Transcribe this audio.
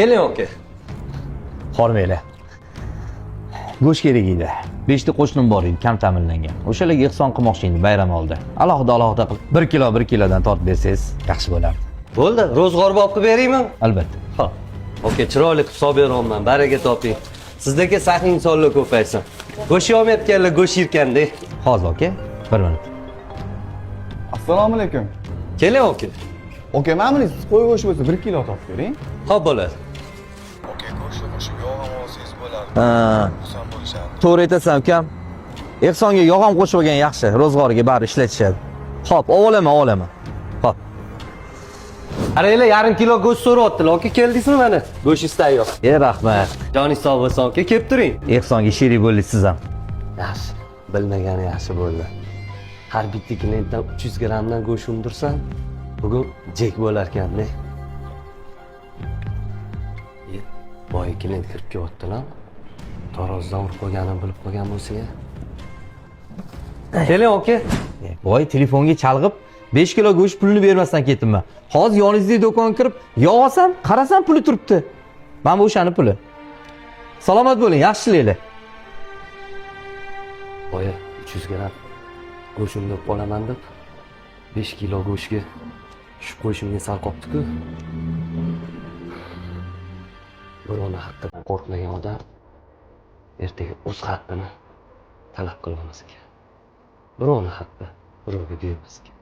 Keling aka. Hormanglar. Go'sht kerak edi. 5 ta qo'shnim bor edi, kam ta'minlangan. O'shalarga ehson qilmoqchi edim bayram oldi. Alohida alohida qilib 1 kilo 1 kilodan tortib bersangiz yaxshi bo'lardi. Bo'ldi, ro'zg'or bob qilib beraymi? Albatta. Xo'p. Aka, chiroyli qilib solib beryapman. Baraka toping. Sizdagi saxiy insonlar ko'paysin. Go'sht yemayotganlar go'sht yerkanda. Hozir aka, 1 minut. Assalomu alaykum. Keling aka. Aka, mana buni siz qo'y go'shti bo'lsa 1 kilo topib bering. Xo'p bo'ladi. Aka, go'shtni qo'shib yog' ham olsangiz bo'lardi. Ha, Xursand bo'lishardi. to'g'ri aytasan ukam. Ehsonga yog' ham qo'shib olgan yaxshi, ro'zg'origa bari ishlatishadi. Xo'p, ovolaman, ovolaman. Xo'p. Qaranglar, yarim kilo go'sht so'rayaptilar. Aka, keldingizmi mana? Go'shingiz tayyor. E, rahmat. Joningiz sog' bo'lsin aka, kelib turing. Ehsonga sherik bo'ldingiz siz ham. Yaxshi. Bilmagani yaxshi bo'ldi. Har bitta klientdan 300 grammdan go'sht undirsam, bugun jek bo'larkan-da. E, boya klient kirib kelyaptilar. Tarozidan urib qo'yganini bilib qolgan bo'lsa-ya. Keling aka. Voy, telefonga chalg'ib 5 kilo go'sht pulini bermasdan ketdimman. Hozir yoningizdagi do'konga kirib, yog' olsam, qarasam puli turibdi. Mana bu o'shani puli. Salomat bo'ling, yaxshi ishlanglar. Boya 300 gramm go'sht undirib olaman deb 5 kilo go'shtga tushib qo'yishimga sal qolibdi-ku. Birovni haqqidan qo'rqmagan odam ertaga o'z haqqini talab qila olmas ekan. Birovni haqqi birovga buyurmas ekan.